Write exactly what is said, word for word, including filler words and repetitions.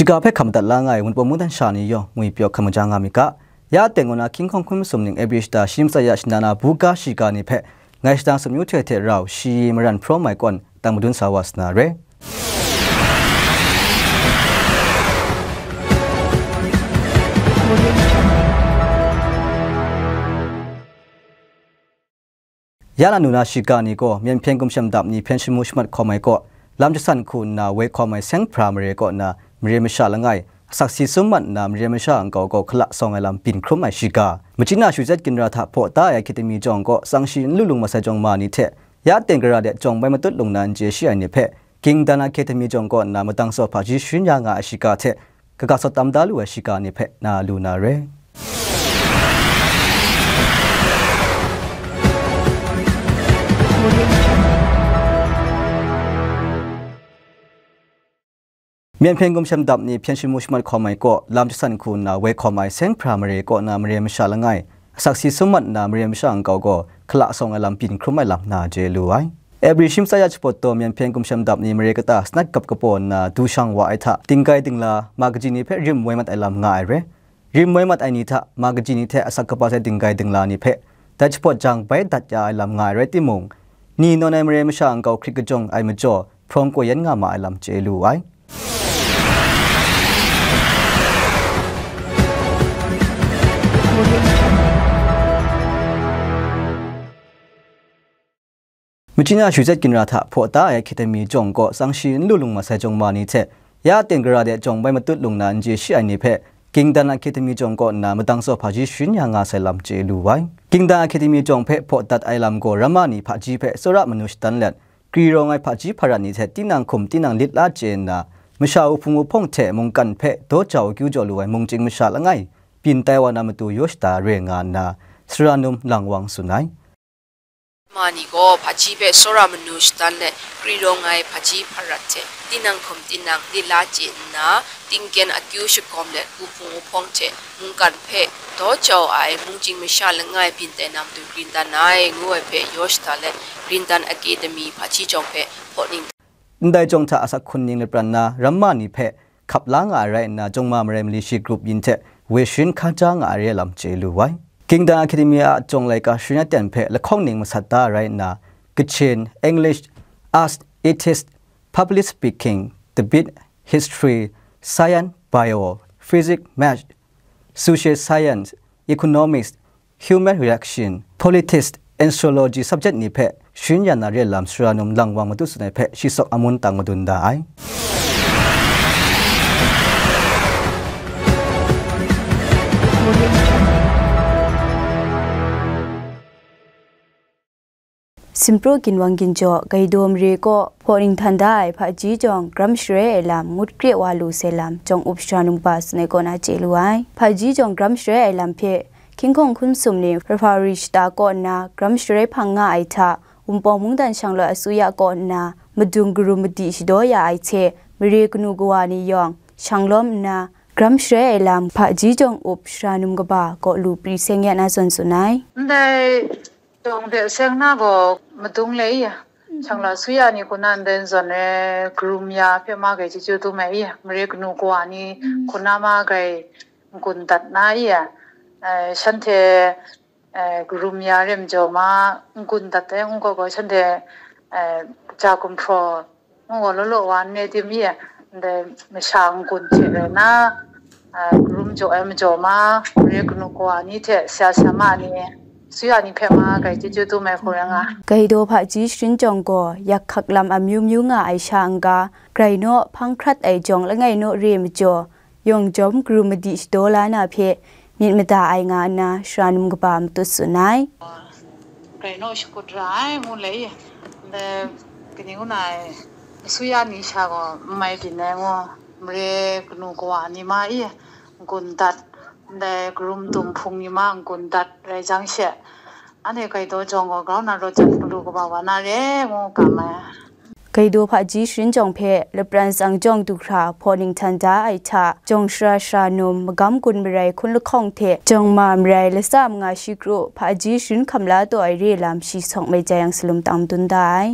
Ga hpe hkam madat la nga ai Wunpawng mungdan sha ni yawng ngwi pyaw hkam maja nga mi ga. Ya teng ngu na hkying hkawng hkun masum ning Ebri shata shi matsa ya shana na buga shiga ni hpe ngai shadang sumyu hte hte rau shi maran hprawm ai kawn tang madun sa wa sa na re. Ya na nu na shiga ni gaw, myen hpyen gumshem dap ni hpyen shamu shamat hkawm ai kaw, lam jasan hku nna woi hkawm ai seng hpra mare kaw na mare masha langai, asak si sum mat nna mare masha nkau gaw hkala sawng ai lam byin hkrum ai shiga, machyin a shwi zet ginra hta hpaw ta ai Academy jawng kaw tsang shi n lu lung masai jawng ma ni hte, ya teng gara de jawng bai matut lung na n chye shi ai ni hpe, Kingdan Academy jawng kaw nna madang saw hpaji sharin ya nga ai shiga hte, kaga sawt tam da lu ai shiga ni hpe na lu na re. Myen hpyen gumshem dap ni hpyen shamu shamat hkawm ai kaw, lam jasan hku nna woi hkawm ai seng hpra mare kaw na mare masha langai, asak si sum mat nna mare masha nkau gaw hkala sawng ai lam byin hkrum ai lam na chye lu ai. Ebri shi matsa ya shapat taw myen hpyen gumshem dap ni mare kata sanat kap kapaw nna du shang wa ai hta, dinggai dingla, ma kaji ni hpe rim woi mat ai lam nga ai re. Rim woi mat ai ni hta, ma kaji ni hte asak kaba sai dinggai dingla ni hpe, dai shapat jang bai dat ya ai lam nga ai rai timung, ni nawn ai mare masha nkau hkrit kajawng ai majaw, hprawng koi yan nga ma ai lam chye lu ai. Machyin a shwi zet ginra hta hpaw ta ai Academy jawng kaw tsang shi n lu lung masai jawng ma ni hte, ya teng gara de jawng bai matut lung na n chye shi ai ni hpe, Kingdan Academy jawng kaw nna madang saw hpaji sharin ya nga sai lam chye lu ai. Kingdan Academy jawng hpe hpaw dat ai lam gaw ramma ni hpaji hpe tsawra manu shadan let, kri rawng ai hpaji hparat ni hte tinang hkum tinang lit la chye nna, masha wuhpung wuhpawng hte mungkan hpe daw jau akyu jaw lu ai mungchying masha langai, byin tai wa na matu yaw shada re nga nna, sara num lang wang tsun ai. Ma ni gaw hpaji hpe tsawra manu shadan let, kri rawng ai hpaji hparat hte tinang hkum tinang lit la chye nna, tingkyen akyu shakawm let, wuhpung wuhpawng hte mungkan hpe daw jau ai mungchying masha langai byin tai na matu grin dan ai, ngu ai hpe yaw shada let, Grindan Academy hpaji jawng hpe hpaw ning. Ndai jawng hta asak hkun ning lapran na ramma ni hpe hkap la nga ai rai nna, jawng ma marai mali shi grup yin hte woi sharin hkaja nga ai re lam chye lu ai. Kingdan Academy a jawng laika sharin aten hpe lahkawng ning masat da ai rai nna, Kachin, English, Arts, Ethics, Public Speaking, Debate, History, Science, Bio, Physics, Maths, Social Science, Economics, Human Reaction, Politics, Anthropology subject ni hpe sharin ya na re lam sara num lang wang matu tsun ai hpe shi sawk amun tang madun da ai. Simpru ginwang ginjaw, Gaidaw mare kaw hpaw ning htan da ai hpaji jawng gram sharai ai lam ngut kre wa lu sai lam, jawng up sara num kaba tsun ai kaw na chye lu ai. Hpaji jawng gram sharai ai lam hpe, hkying hkawng hkun sum ni February shata kaw nna gram sharai hpang nga ai hta, Wunpawng mungdan shanglawt asuya kaw nna madung karum madi shadaw ya ai hte, mare kanu kawa ni yawng shanglawm nna, gram sharai ai lam hpaji jawng up sara num kaba kaw lu pri seng ya na zawn tsun ai. Ndai Jawng hte seng na gaw madung le i, shanglawt asuya ni hku na ndai zawn e, karum ya hpe ma grai chyeju dum ai i, mare kanu kawa ni hku na ma grai n-gun dat na i, eh, shanhte, eh, karum ya re majaw ma, n-gun dat ai ngu gaw gaw shanhte, eh, ja gumhpraw ngu gaw law law wa n re tim i, ndai masha n-gun hte rai na, a, karum jaw ai majaw ma, mare kanu kawa ni hte sara sara ma ni, asuya ni hpe ma grai chyeju dum ai hku rai nga. Gaidaw hpaji sharin jawng gaw yak hkak lam amyu myu nga ai sha n-ga, grai naw hpang hkrat ai jawng langai naw re majaw, yawng jawm karum madi shadaw la na hpe myit mada ai nga nna, sara num kaba matut tsun ai. Grai naw shakut ra ai ngu le i, ndai kaning ngu na ai, asuya ni sha gaw n mai byin ai ngu, mare kanu kawa ni ma i, n-gun dat, ndai karum tum hpung ni ma n-gun dat rai jang she, anhte Gaidaw jawng gaw grau na raw jang galu kaba wa na re ngu kam ai. Gaidaw hpaji sharin jawng hpe lapran tsang jawng du hkra hpaw ning htan da ai hta, jawng sara sara num, magam gun marai hkun lahkawng hte jawng ma marai latsa manga shi kru hpaji sharin hkam la taw ai re lam shi sawk mai jai yang salum tang madun da ai.